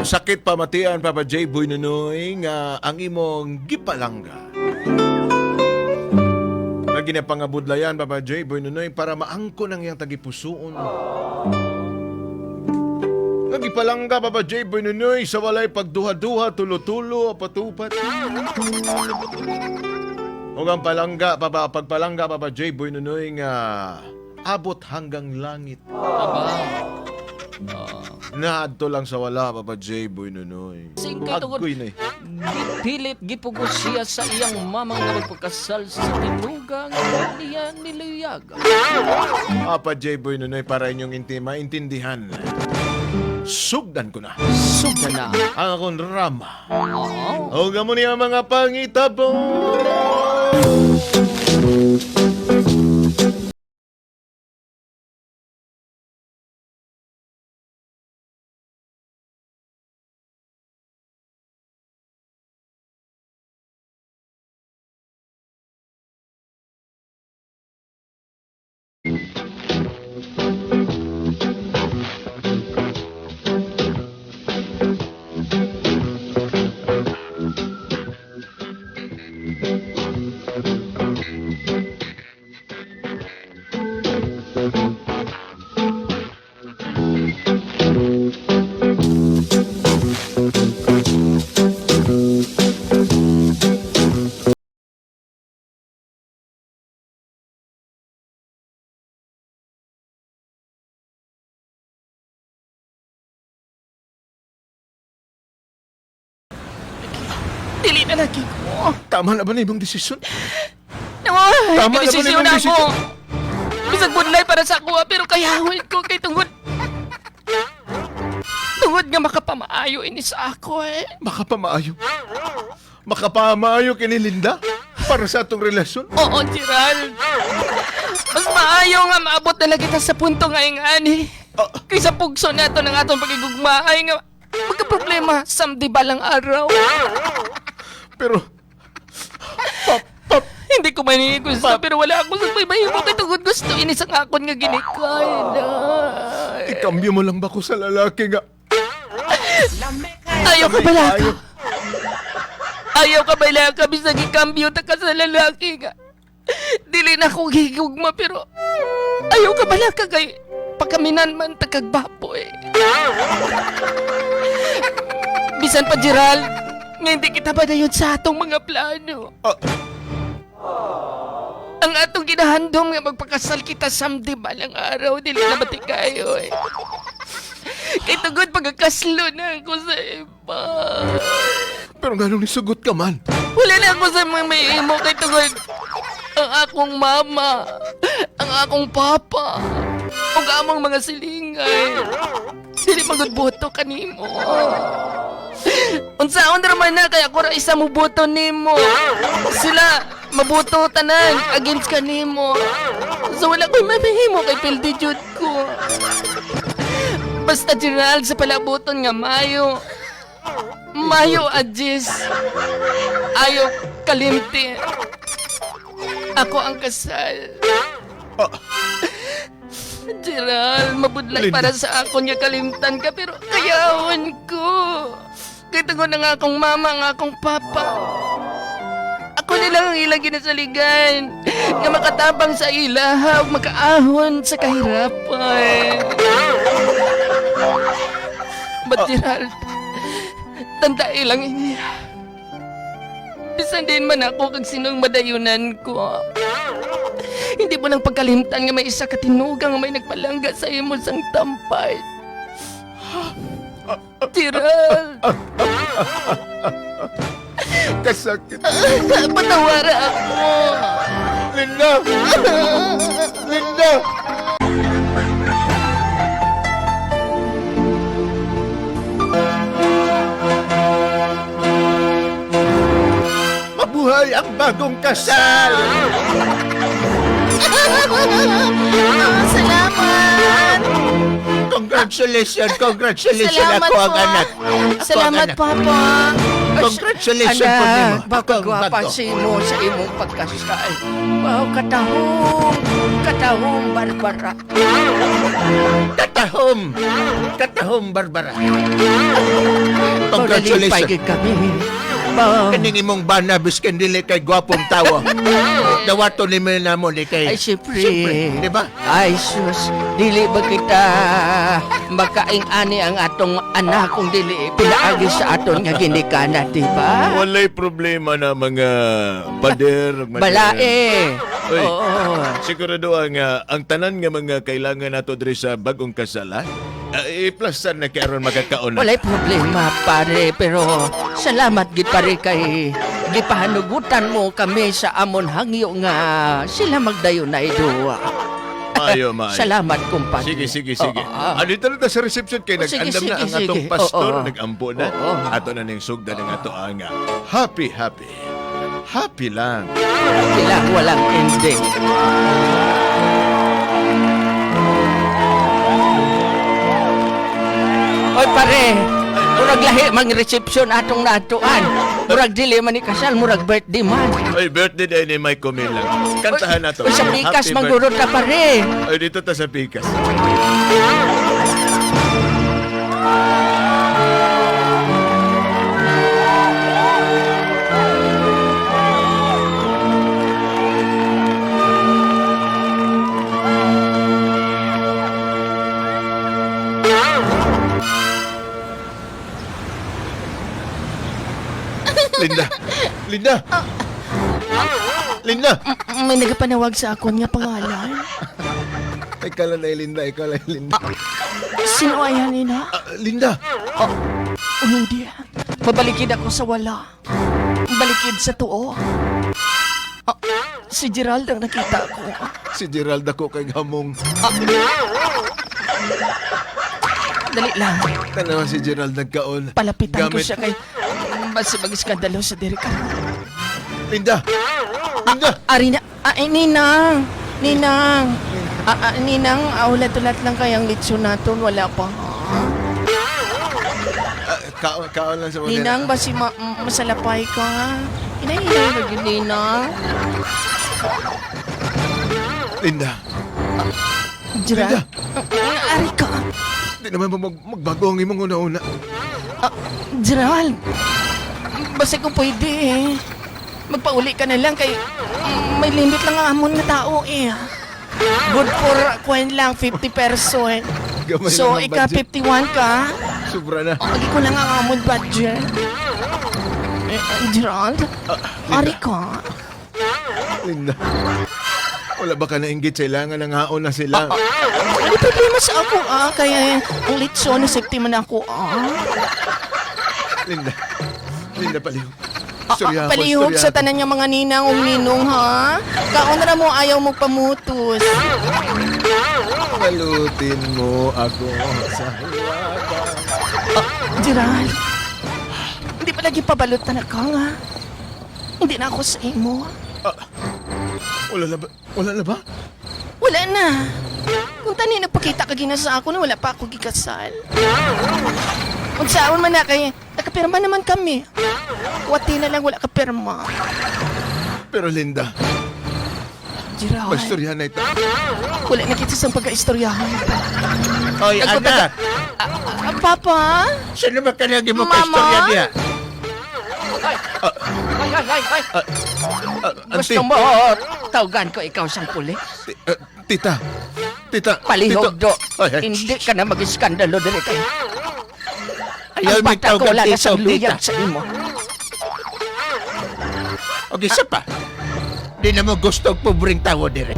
Sakit pamatian, Papa J. Boy Nunoy, nga ang imong gipalangga nga ginapangabudlayan, Papa J. Boy Nunoy, para maangko ng iyang tagipusoon. Nga gipalangga, Papa J. Boy Nunoy, sa walay pagduha-duha, tulo-tulo, patupat. Ug ang palangga, Papa, pagpalangga, Papa J. Boy Nunoy, nga abot hanggang langit. Aba. Naadto lang sa wala, Papa J. Boy Nunoy. Singkay tungod. Agoy na eh. Gipilit gipugos siya sa iyang mamang nga magpakasal sa tinugang niya niluyag. Papa J. Boy Nunoy, para inyong maintindihan. Sugdan ko na Sugda na. ang akong drama. Oo. O gamo niya mga pangitabo. Dili na lagi ko. Tama na ba na imong desisyon? Ay, Tama na ba desisyon na na imong ako. desisyon? Bisag budlay para sa ako, pero kayahon ko kay tungod. Tungod nga makapamaayo ini sa ako eh. Makapamaayo. Makapamaayo kini Linda para sa atong relasyon. Oo, Gerald. Mas maayo nga maabot na lang kita sa punto nga ani. Ah. Kaysa pugso nato ng atong pagigugmaay nga magka-problema samdi balang araw. Pero pap, pap, Hindi ko man ini gusto pero wala ako sa may mahimo kay tungod gusto ini sa akon nga ginikay. Ay. Ikambyo mo lang ba ko sa lalaki nga? Ayaw ka bala ka. Ayaw. Ayaw ka bala ka bisag ikambyo ta ka sa lalaki nga. Dili na ako gigugma pero ayaw ka bala ka kay pagkaminan man ta kag baboy. Bisan pa, Gerald, nga hindi kita padayon sa atong mga plano. Ah. Ang atong ginahandom nga magpakasal kita samdi balang araw, dili na bati kayo eh. Kay tungod pagkakaslo na ako sa iba. Pero nganong nisugot ka man? Wala na ako sa mga may imo kay tungod ang akong mama, ang akong papa, ug among mga silingay. Dili magud boto kanimo. Unsaon ra man na kay ako ra isa mo boto nimo. Sila maboto tanan against kanimo. So wala ko'y mamahimo kay pildi jud ko. Basta, Gerald, sa palabuton nga mayo. Mayo adjis. Ayaw kalimti. Ako ang kasal. Ah. Gerald, mabudlay Linda. para sa akon nga kalimtan ka pero kayawon ko. Kita ko na nga akong mama, nga akong papa. Ako nilang ang ilang ginasaligan nga makatabang sa ilaha ug makaahon sa kahirapan. But Gerald, tanda ilang ini. Bisan din man ako kag sinong madayunan ko. Hindi mo lang pagkalimtan nga may isa ka tinugang nga may nagpalangga sa imo sang tampay. Gerald, Kasakit. patawara ako. Linda! Linda! Mabuhay ang bagong kasal! Salamat! Congratulations! Congratulations! Salamat Ako ang po. anak! Ako ang Salamat, anak. Papa. Congratulations po nimo. Anak, baka Ako ang gwapa bago. si mo sa imong pagkasal. Wow, katahong. Katahom, Barbara. Katahom! Katahom, Barbara. Nalipay Congratulations. gid kami. Ba, Kaning imong bana biskin dili kay gwapong tawo. Dawato ni mo namo ni kay. Ay, siyempre. Siyempre, di ba? Ay, sus. Dili ba kita makaing ani ang atong anak kung dili pinaagi sa aton nga ginikanan, di ba? Walay problema na mga pader, ug mader. Balae. Uy. Oo. Sigurado ang tanan nga mga kailangan nato diri sa bagong kasal, ha? I-plastar na kay aron makakaon na. Walay problema, pare, pero salamat gid pare kay gipahanugutan mo kami sa amon hangyo nga sila magdayon na iduwa. Maayo, maayo. Salamat, kumpadre. Sige, sige, sige. Oo, ah. Ah, dito na ta sa reception kay Oh, sige, nag-andam na sige, ang atong sige. pastor, Oo, oo. nag-ampo na. Oo. Ato na ning sugdan ang ato ang happy, happy. Happy lang. Sila walang ending. Oy pare, murag lahi mang reception atong natuan. Murag dili man ni kasal, murag birthday man. Ay, birthday day ni Mike Comilang. Kantahan na to. Oy, sa pikas Happy mangguro ta pare. birthday. Ay, dito ta sa pikas. Linda! Linda! Linda! May nagapanawag sa akon nga pangalan. Ikaw lang na, Linda. Ikaw lang, Linda. Sino ayan nina? Ah, Linda! O hindi. Mabalikid ako sa wala. Balikid sa tuo. Ah, si Gerald ang nakita ko. Si Gerald ako kay Gamong. Dali lang. Tanawa si Gerald nagkaon. Palapitan ko Gamit- siya kay basi mag-iskandalo sa diri karon. Linda! Linda! Ari na, ay, Ninang! Ninang! Ninang, ulat-ulat lang kayang litso naton, wala pa. Ah, kaon, kaon lang sa mga. Ninang, basi masalapay ka. Inay-inay na yun, Ninang. Linda! Gerald? Ari ka. Di naman ba magbago ang imong una-una? Ah, Gerald, basta kung pwede eh. Magpauli ka na lang kay may limit lang ang amon nga tao eh. Good for kwan lang, 50 person. Gamay So, lang ang ika budget. 51 ka. Sobra na. Agi ko lang ang amon budget. Eh, Gerald, ari ka. Linda. Wala ba ka nainggit sa ilangan ng haon na sila? Ano problema sa ako ah? Kaya ang litson na safety man ako ah. Linda. Linda, palihog. Ah, Istorya ah, ako, palihog istorya sa ako. tanan nga mga ninang ug ninong ha. Kaon ra mo ayaw mo pamutos. Balutin mo ako sa hiwaga. Gerald, hindi pa lagi pabalot na ka nga. Hindi na ako sa imo. Wala na ba? Wala na ba? Wala na. Kung tani nagpakita ka gina sa ako na wala pa ako gikasal. Kung saan man na kay nakapirma naman kami. Wati na lang wala ka pirma. Pero Linda, Gerald, maistorya na ito. wala na kita sa pagka-istoryahan. Oy, anak! Papa? Sino ba ka lagi mo kaistorya niya? Ay, ay, ay, ay. Auntie, Gusto mo, tawagan ko ikaw sang puli. Tita, tita, Palihog tito. do. Ay, ay, Hindi ka na mag-iskandalo diri kay. Ayaw Ang bata ko magtawag wala na tito, sa luyag tita. sa imo. Og isa pa. Di na mo gusto og pobreng tawo dire.